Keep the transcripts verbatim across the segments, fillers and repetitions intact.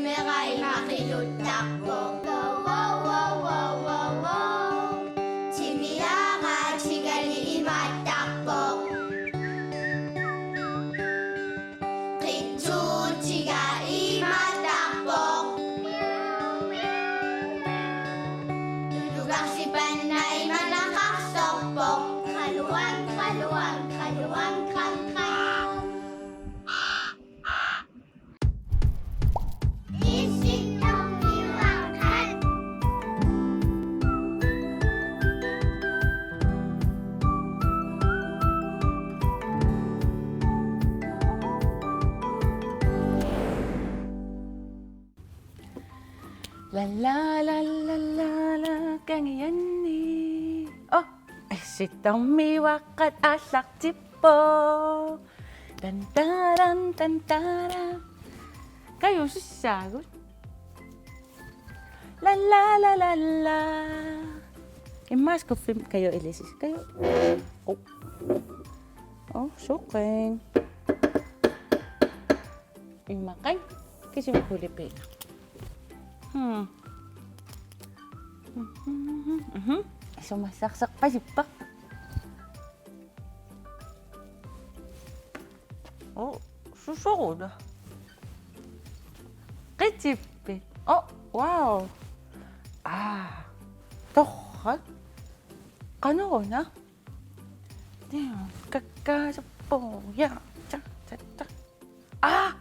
Merai maqiluttarpoq. Wow, wow, wow, wow, wow, wow. Timiaraatigali imaattarpoq. Qitsuutiga imaattarpoq. Tulugarsipanna imanaqarsorpoq. Qaluang, qaluang, qaluang, qam, qam. La, la, la, la, la, la, kangianni. Oh, issittormiuaqqat aallartippoq. Tan, taran, tan, taran. Kaju, sussaagut? La, la, la, la, la. Immaqa skuffimi Kaju ilisisi. Kaju. Oh. Oh, sukkang. Immaqa. Kisimi kulipiina. Hmm. Mhm, mhm. Isumassarserpasippa. Oh, susoruda. Qitippit. Oh, wow. Ah, torrak. Qanoruna? Tiiu, kakkaasarpoq. Ja, ta, ta, ta. Ah!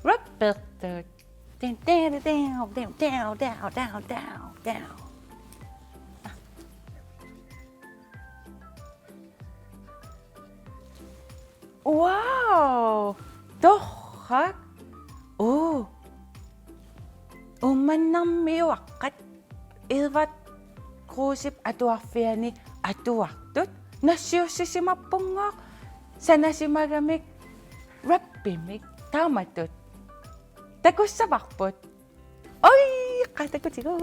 Rappertut. Tin, tin, tin, tin, tin, tin, tin, tin, tin, tin. Wow! Torrak. Uu. Uummannarmiuaqqat Edvard Krusep atuarfiani atuartut nassiussisimappunga sanasimagamik rappimik taamatut. Takussavarput. Oj, qaa, takutigu.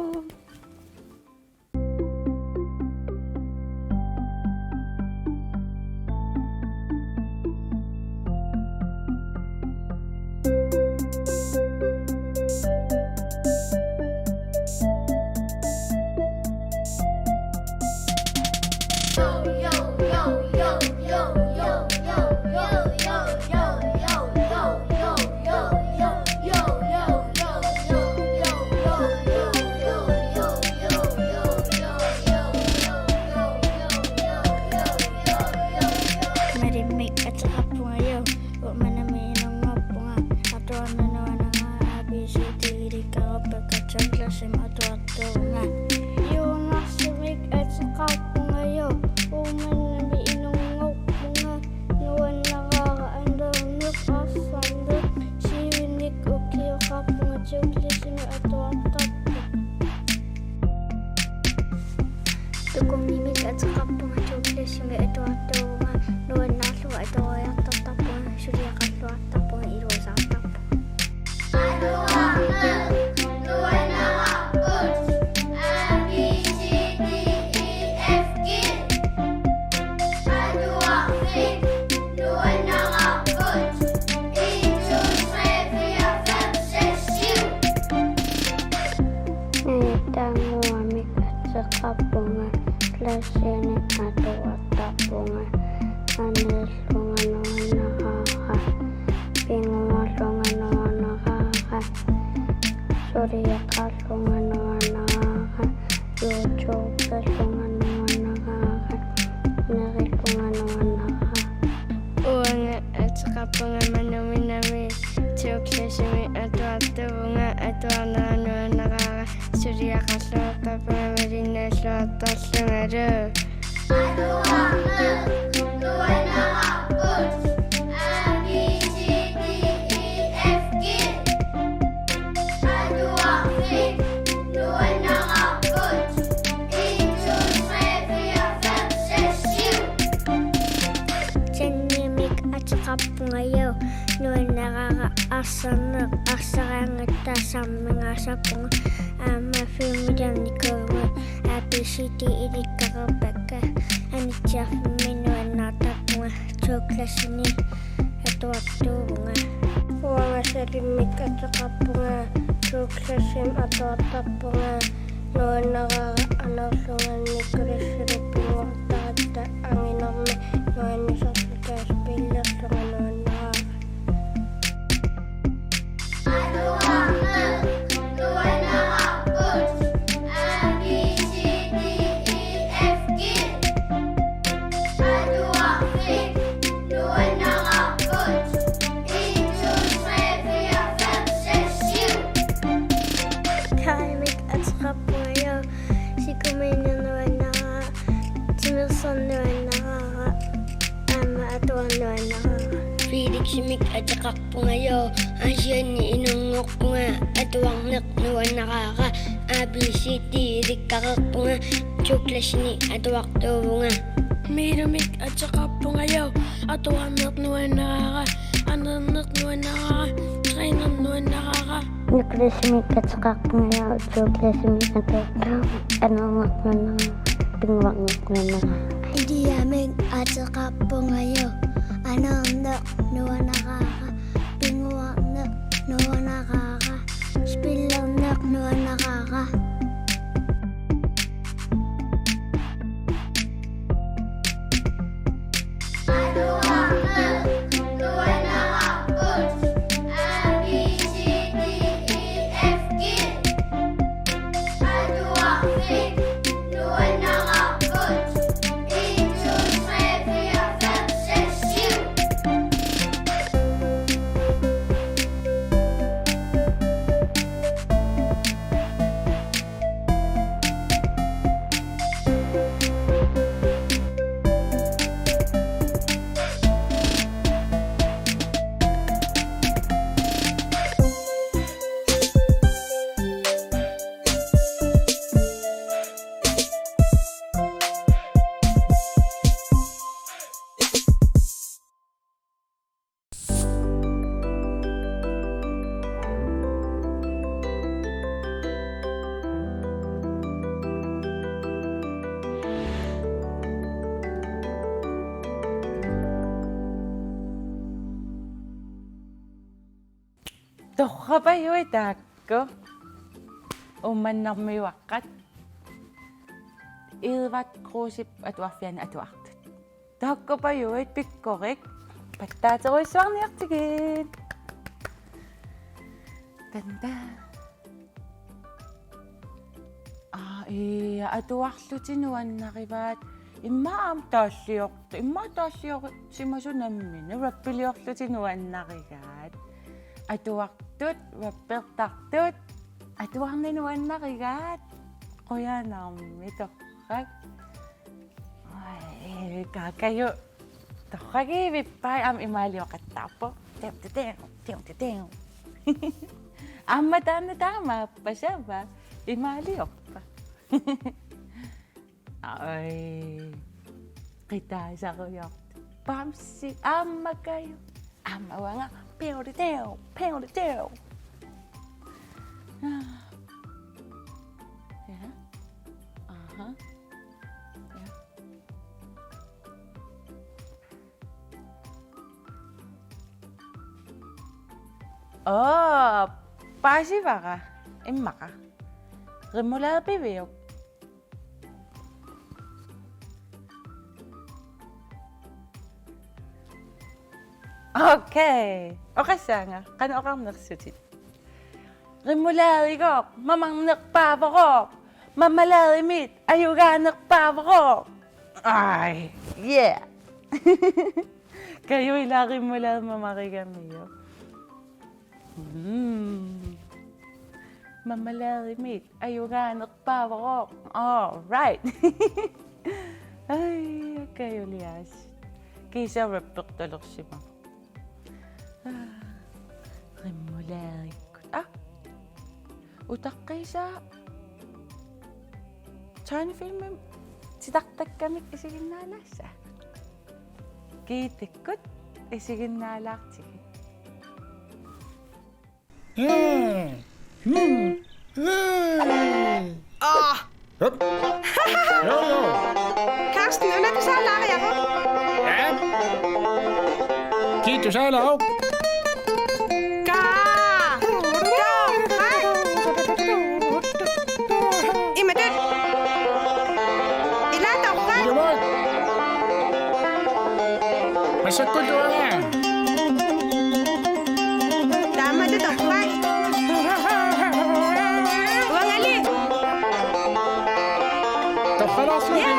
Malimmik ateqarpunga, jo. Uummannami inunngorpunga. Atuarnaq nuannaraara, A B C D ilikkarpakka, to klassimi atuartuuvunga. Juunngarsumik ateqarpunga, jo. Uummannami inunngorpunga. Nuannaraara annerneq arsarneq. Siunik ukioqarpunga, to klassimi atuartarpunga. Tukunngimik ateqarpunga, to klassimi atuartuuvunga, nuannaarlugu atuariartortarpunga, suliaqarluartarpunga, iluasaartarpunga. Atuarneq nuannaraarput, A B C D E F G. Atuarfik nuannaraarput, en, to, tre, fire, fem, seks, syv. Taanguamik ateqarpunga, klassini atuartarpunga, anillunga nuannaraara, pinguarlunga nuannaraara, suliaqarlunga nuannaraara, YouTubellunga nuannaraara, nerillunga nuannaraara. Uanga ateqarpunga Manuminami, to klassimi atuartuuvunga, atuarnera nuannaraara, suliaqarluartarpunga, malinnaalluartarlungalu. Atuarneq nuannaraarput, A B C D E F G. Atuarfik nuannaraarput, en, to, tre, fire, fem, seks, syv. Tannimik ateqarpunga, jo. Nuannaraara arsarneq, arsariarngatta sammingaasarpunga. Aamma filmiliornikuuvunga, A B C D ilikkarpakka. Anitsiarfimmi nuannaartarpunga, to klassini atuartuuvunga. Uanga Salimmik ateqarpunga, to klassimi atuartarpunga, nuannaraara anorlunga Nicolasip pinngortaratta anginermi nuannisarluta spillerlunga nuannaraara. Karimik ateqarpunga, jo, sikumiinneq nuannaraa, timersorneq nuannaraara, aamma atuarneq nuannaraara. Feliximik ateqarpunga, jo, Asianni inunngorpunga, atuarneq nuannaraara, A B C D ilikkareerpunga, to klassini atuartuuvunga. Miilumik ateqarpunga, jo, atuarneq nuannaraara, anorneq nuannaraara, træneq nuannaraara. Nicolasip ateqarpunga, jo, to klassimi atuartuuvunga, anorneq nuannaraara, pinnguarneq nuannaraara. Iliamik ateqarpunga, jo, anorneq nuannaraara, pinnguarneq nuannaraara, spillerneq nuannaraara. Torrapajuit taakku. Uummannarmiuaqqat. Edvard Krusep atuarfiani atuartut. Taakkupajuit pikkorik. Pattaaterujussuarniartigit. Tanda. Aa, ii, atuarlutik nuannarivaat. Immaqa aamma taalliortu-, immaqa taalliorsimasut nammineq, rappiliorlutik nuannarigaat. Atuartut, rappertartut, atuarneq nuannarigaat. Qujanarmi, torrak. Ai, Kakaju. Torragiivippai, aamma imaalioqattaarpoq. Tiu, tiu, tiu, tiu, tiu, tiu. Aamma taanna taamaappasava? Imaaliorpa? Ai. Qitaasarujoortoq. Bamsi, aamma Kaju. Aamma uanga. Piu, tiu, tiu, piu, tiu, tiu. Ja. Aha. Ja. Oo, paasivara immaqa. Remoulade piviuk? Okay. Oqassaanga, qanoq oqarnersutit? Remouladigooq, mamarneq paavorooq. Marmelademik ajugaaneq paavorooq. Ai, yeah. Kaju, ilaa remoulade mamarigamiuk. Mm. Marmelademik ajugaaneq paavorooq. All right. Ai, Kaju, ilias. Kiisa rappertalersimavoq. Remouladikkut. Aa. Utaqqiisaa tegnefilmimik titartakkamik isiginnaalaassaaq. Kiitikkut isiginnaalaartigit. Aa! Hup. Jo, jo. Karsten, una tusaalaariaruk. Ja. Kiitos, aalaa. Sakkutuanga. Taamaattoq torrak. Uangali. Torralaarsuaq. Ja.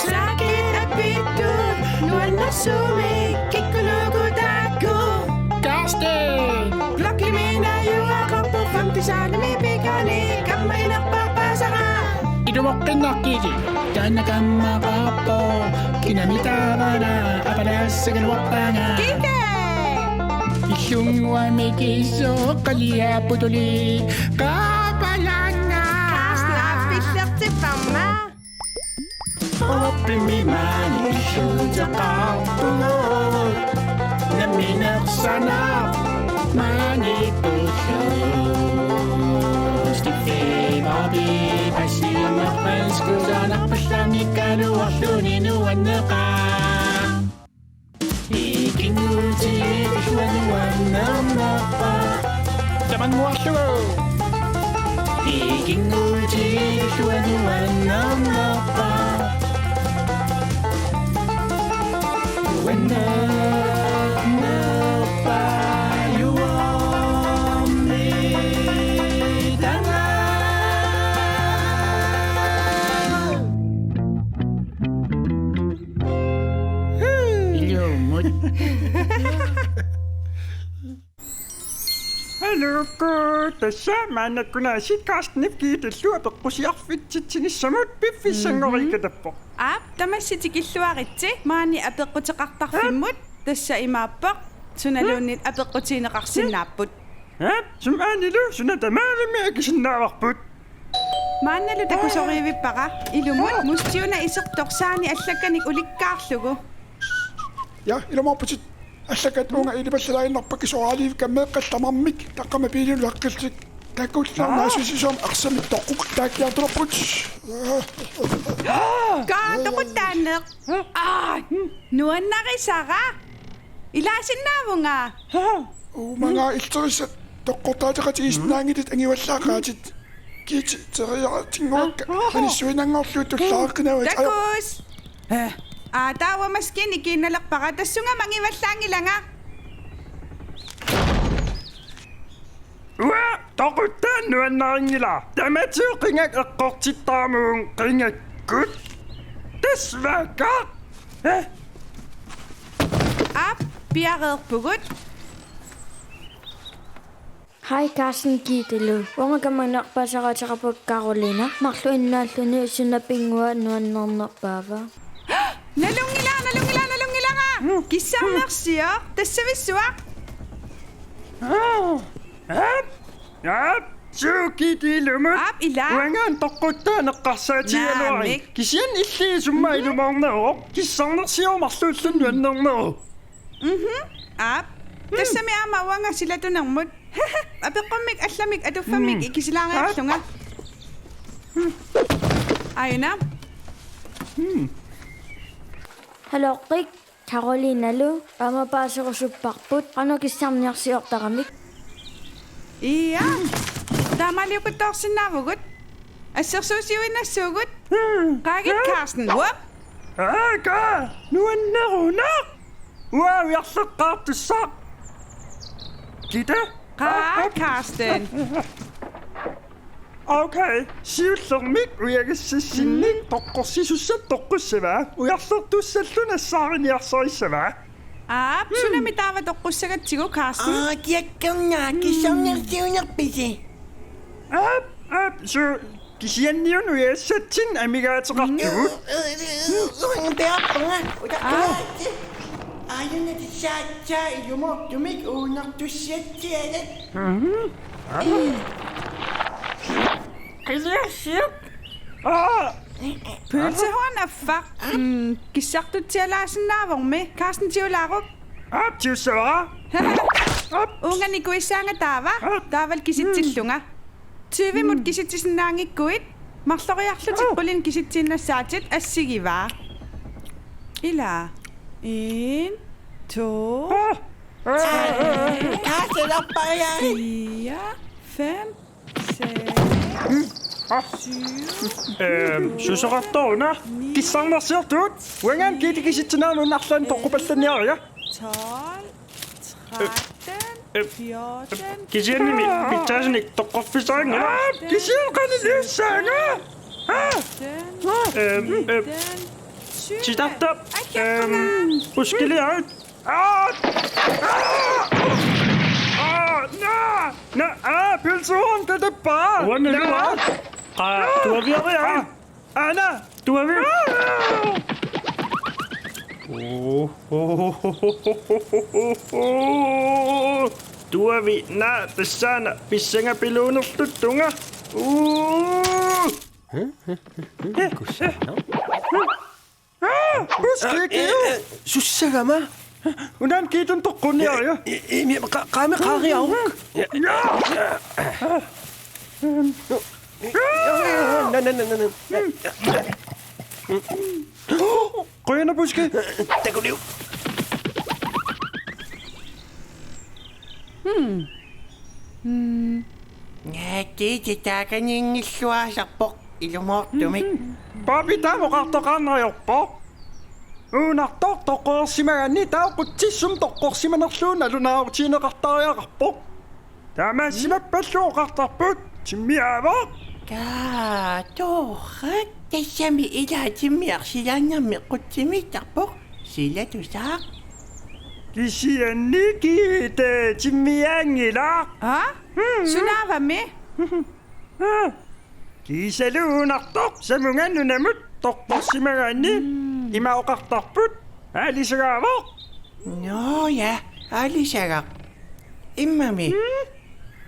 Sakit apittut nuannersuumik kikkut-uku taakku. Karsten. Blokkimi najugaqarpoq femte sandimi pikani kammaginerpaasara. Ilumoqqinnaqqili taanna kammaqarpoq, kinami taavana apalaassagaluarpaanga. Kite! Illunnguamik isoqqaliapputuli qaapalaannga. Karsten, appillertipparma. Orpimmi maani illuuteqarpugut. Nammineq sanaq maani pullu. Stiffi Bobby, passiunerpaskusanaq pallanngikkaluarluni nuanneqaaq. Ikinnguutigilluanuannernerpa. Tamannguarlugu. Ikinnguutigilluanuannernerpa. Nuannerpa juormi tanga. Ilumut. Hallo, tassa maannakkut-una Karstenip Giitillu apeqqusiarfitsitsinissamut piffissanngoriikatappoq. Aap, tamassi tikilluaritsi maani apeqquteqartarfimmut, tassa imaappoq sunaluunniit apeqqutigineqarsinnaapput. Aap, sumi aanilu suna tamaavimmik akisinnaavarput. Maannalu takusorivippara, ilumut, Musti-una isertoq saani allakkanik ulikkaarlugu. Ja, ilumoorputit. Allakkat uunga ilipallalaaginnarpakka soraaliivikka meeqqat tamarmik taqqama biilinut laqqillutik. Takulla naasusisoq arsamik toqqukkut taakkiartulerput. Kaa toquttaanneq. Aa, nuannarisara. Ilaasinnaavunga. Uumaga illerissat toqqortaateqatit isinnaanngillat angivallaaqaatit. Giiti teriartinngoraka. Anissuinanngorlugu tullaaqqinavit. Ajo. Takuss. Aa, taava maskiini kiinnalerpara, tassunga angivallaanngilanga. Uanga toquttaaq nuannarinngilaq. Tamatigut qingakka eqqortittaramik qingakkut. Tasvaakka. Aap, piareerpugut. Hej Karsten, Giitelu. Uanga kammagnerpaasariaateqarpunga Karoliina. Marluk innaalluni suna pinnguaa nuannernerpaava? Nalunngilara, nalunngilara, nalunngilara! Kissarnersioq, tassavissuaq? Aap, aap, suukitiilumut. Aap, ila. Uangaana toqquttaaq eqqarsaatigigaluarit. Naamik. Kisianni illit summa ilumoorneruvoq. Kissarnersioq marluulluunniit nuannerneruvoq. Mhm. Aap. Tassami aamma uanga silatunermut. Apeqqummik allamik atuffammik ikisilaariarlunga. Aajuna. Hallo, Rik. Karoliinalu aamma paaserusupparput. Qanoq kissarniarsiortaramik? Ia. Taamaaliukkuttoorsinnaavugut. Assersuusiuinnassuugut. Qaagit Karsten. Whoop. Aaka, nuannerunaq. Uanga ujarleqqaartussaq. Kite? Qaa, Karsten. Okay, siullermik ujagassassinnit toqqorsisussat toqqussavaa. Ujarlertussallu nassaariniarsarissavat. Aap, sunami taava toqqussagatsigu, Karsten? Aa, kiakkernaa, kissarnersiuinerpisi? Aap, aap, suu, kisianniuna ujagassatsinnut amigaateqartugut. Uanga pearpunga, utakkaatsi. Aajuna tissaatsaa ilumoortumik uunartussiatsialat. Qiliassiuk. Aa! Pølsehorn affaq. Mm, kissartutsialaasinnaavormi. Karsten, tigulaaruk. Aap, tigussavara. Aap. Uunga nikuissaanga taava. Aap. Taavalu kisitsillunga. Tyvemut kisitsisinnaanngikkuit, marloriarlutit qulinik kisitsiinnassaatit, assigivaa. Ila. En, to, tre, fire, fem, seks. Ah. Ehm, susoqartoruna. Kissarnersiortut. Uangaana Kiitip kisitsinerani una arlaannik toqqupallaniariga. Tolv, tretten, fjorten, kisiannimi pitsaasunik toqqorfissaanga. Aa, kisianni qanoq ilissaanga? Aa. Ehm, ehm, titartap, ehm, puskiliarit. Aa! Aa! Aa! Naa! Naa! Aa, pølsehorn, katappa! Uanna, naa! Luar! Qa-, tuaviaria! Aa! Aana! Tuavi! Aa! Tuavi, naa, tassaana pissangapiluunerluttunga. Uu! Kussaana. Aa, Puski, kiu! Sussagama? Unaana Kiitun toqqunniariga. Imi, qa-, qaami qaariaruk. Na, na, na, na, na. Qujanaq, Puski. Takuliuk. Hmm. Hmm. Naatsi taakaniinngilluaasarpoq ilumoortumik. Papi taama oqartoqaannariarpoq. Uunartoq toqqoreersimagaanni taava qutsissumik toqqorsimanerlugu nalunaarutigineqartariaqarpoq. Taamaasimappallu oqartarput timmiaavoq. Kaa, torrak, tassami ilaa timmiarsilaannarmi qutsimiittarpoq, sila tusaaq. Kisianni Kiita timmiaanngilaq. Aa? Hmm. Sunaavami? Aa. Kiisalu uunartoq samunga nunamut toqqorsimagaanni. Hmm. Ima oqartarput: Aalisagaavoq. Nå ja, aalisagaq. Immami. Hmm.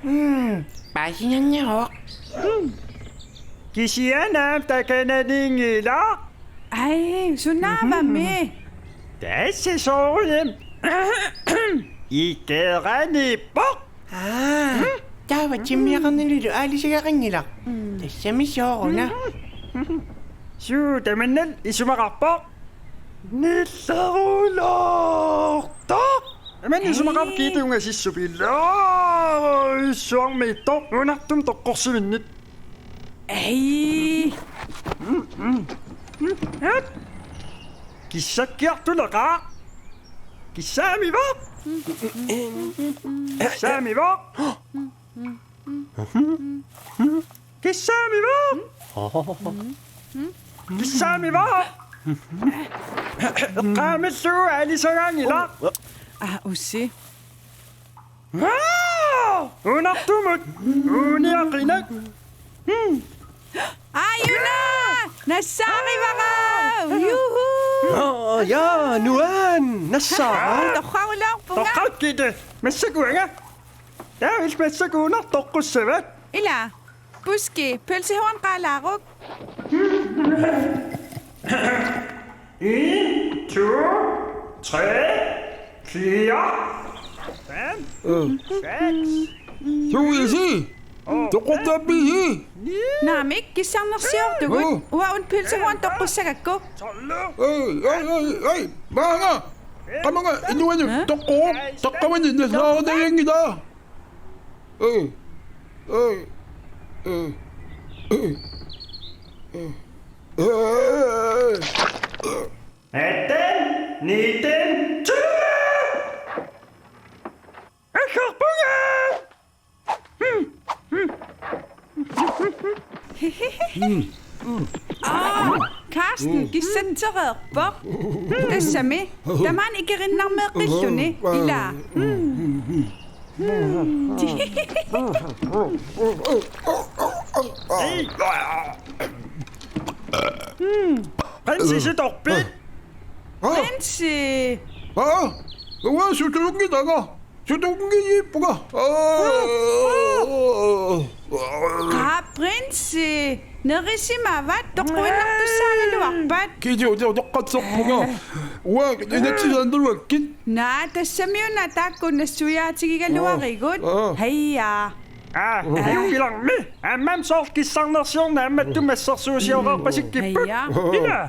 Hmm, paasinanngavoq. Hmm. Kisianni aamma takananiinngilaq. Ai, sunaavami? Tassa soorunami. Ikeraniippoq. Aa, taava timmiaqarnanilu aalisagaqanngilaq. Mm. Tassami sooruna. Suu, tamannalu isumaqarpoq. Nillerulortoq. Tamanna isumaqarpoq. Ai. Kiita ungasissup ilaa. Issuarmiittoq. Uunartumik toqqorsiminnit. Ai. Kissakkiartuleqaaq. Kissaamivoq. Kissaamivoq. Kissaamivoq. Kissaamivoq. Eqqaamallugu aalisagaanngilaq. Aa, ussi. Aa! Uunartumut uuniaqinak. Hmm. Aajuna! Nassaarivara! Juhu! Aa, ja, nuan, nassaara. Torrarulaarpunga. Toqqakkit. Massakkut uanga. Taava illit massakkut uunartoq toqqussavat. Ila. Puski, pølsehorn qaalaaruk. En, to, tre, fire, fem, seks. Suisi. Toqqortaappiisi? Naamik, kissarnersiortugut. Uu. Uanga una pølsehorn toqqussagakku. Ei, ei, ei, ei. Maanga. Qamanga inuanut. Hæ? Toqqoq. Taqqavani nassaarnavianngilaa. Ei. Ei. Ei. Ei. Ei. Atten, nitten, tyve! Aggerpunga! Aa, Carsten, kissatsereerpoq. Tassami, tamaani ikerinnarmeeqqilluni, ila. Prinsi, sitorpit? Prinsi! Aa, uanga sutuunngilanga. Sutuunngiippunga. Aa. Qa Prinsi, nerisimavat, toqquinnartussaagaluarpat. Kiitiu, tiu, toqqatsarpunga. Uanga inatsisaannaruakkit. Naa, tassamiuna taakku nassuiaatigigaluarigut. Aa. Haja. Aa, ajukilarmi. Aamma soorlu kissarnersiorneq aamma tummassersuusioqarpasikkipput. Haja. Ila.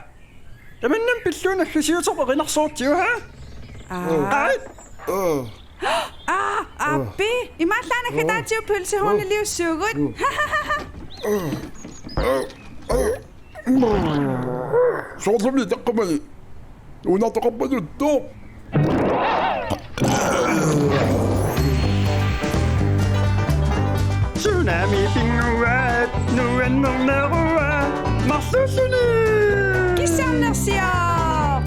Tamannami pillugu naggasiusoq erinarsortigu, ha? Aa. Qai. Aa, aappi. Imaallaat naggataatigut pølsehorniliussuugut. Soorlumi taqqamani. Uunartoqarpaluttoq. Tsunami pinnguaat nuannerneruvoq marluulluni. Kissarnersioq.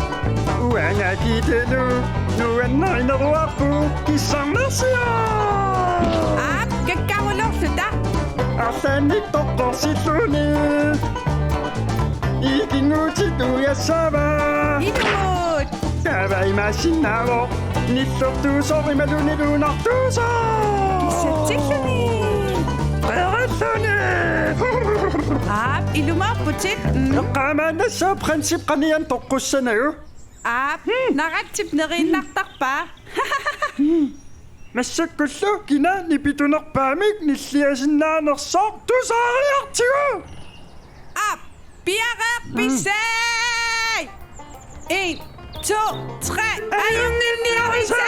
Uanga Kitenu nuannarineruarput kissarnersioq. Aap, kakkarulorluta. Arlaannik toqqorsilluni. Ikinnguutit uiassava. Ilumut. Taava imaassinnaavoq. Nillertuusoq imaluunniit uunartuusoq. Kissatsilluni. Qeeralluni. Aap, ilumoorputit. Mm. Eqqaamaannassaaq princip qanian toqqussanagu. Aap, hmm, naratsip neriinnartarpaa. Massakkullu kina nipitunerpaamik nilliasinnaanersoq tusaariartigu. Aap, piareerpisi! En, to, tre, ajunngilliarisi!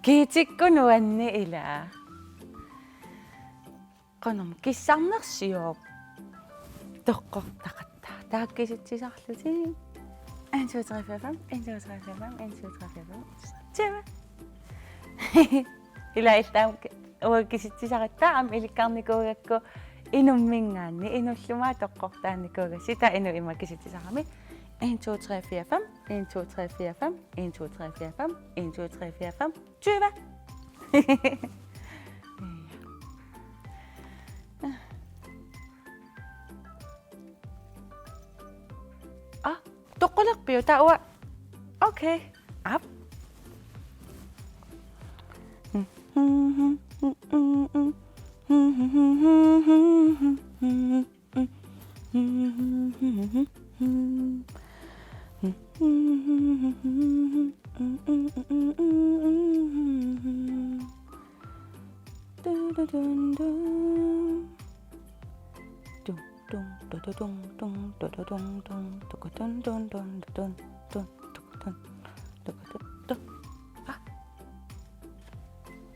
Kiitikkut nuanni ila. Qanormi kissarnersioq. Toqqortaqattaartaaq kisitsisarlutik. En, to, tre, fire, fem. En, to, tre, fire, fem. En, to, tre, fire, fem. Tyve. Ila iltaam uanga kisitsisaratta aamma ilikkarnikuugakku inumminngaanniit inulluunniit toqqortaanikuugassi taava inuk ima kisitsisarami. En, to, tre, fire, fem. En, to, tre, fire, fem. En, to, tre, fire, fem. En, to, tre, fire, fem. Tyve. Ah, toqqulerpiuk taava? Okay. Aap.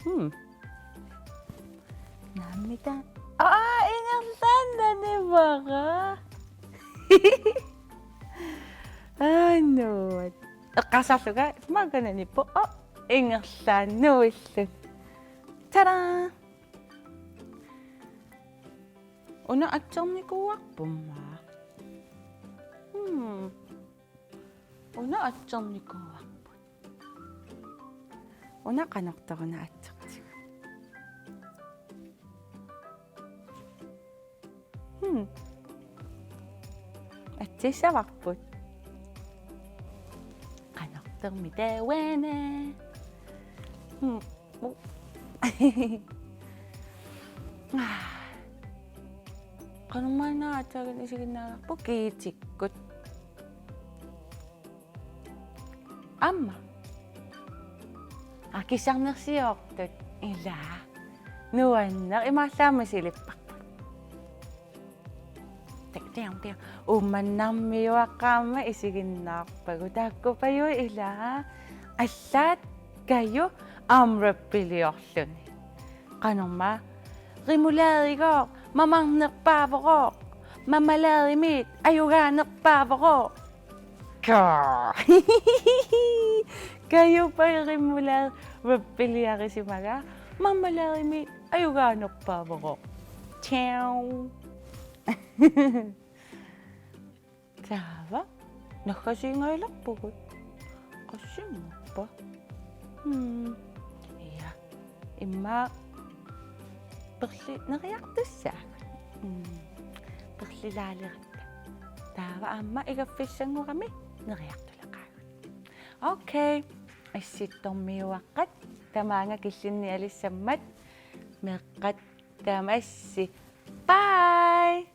Hmm. Naammi taanna? Aa, ingerlaannaq nipara. Aa, nuann. Eqqarsarlunga, maanga nippoq. Aa, ingerlaannaq nuillu. Tada! Una atsernikuuarpummi. Hmm. Una atsernikuuarput. Una qanortoq una atsertigu. Hmm. Atsiissavarput. Qanortormi taava una? Hmm. Qanormaanna aatsaat isiginnaavarput kiitikkut. Aamma. Aa, kissarnersiortut. Ila. Nuanneq imaallaat misilipparput. Tak, tiam, tiam. Uummannarmiuaqqaarmat isiginnaarpagut. Taakkupajuit ila. Allaat Kaju aamma rappiliorluni. Qanormaa? Remouladigooq mamarnerpaavorooq. Marmelademiit ajugaanerpaavorooq. Kaa. Kaju paju remoulade rappiliarisimagaa. Marmelademiit ajugaanerpaavorooq. Ciao. Taava naggasiingajalerpugut. Qassinnguuppa? Hmm. Ja. Immaqa perli neriartussaagut. Mm. Perlilaaleratta. Taava aamma igaffissanngorami neriartuleqaagut. Okay. Assittormiuaqqat tamaanga killinnialissammat meeqqat tamassi. Bye.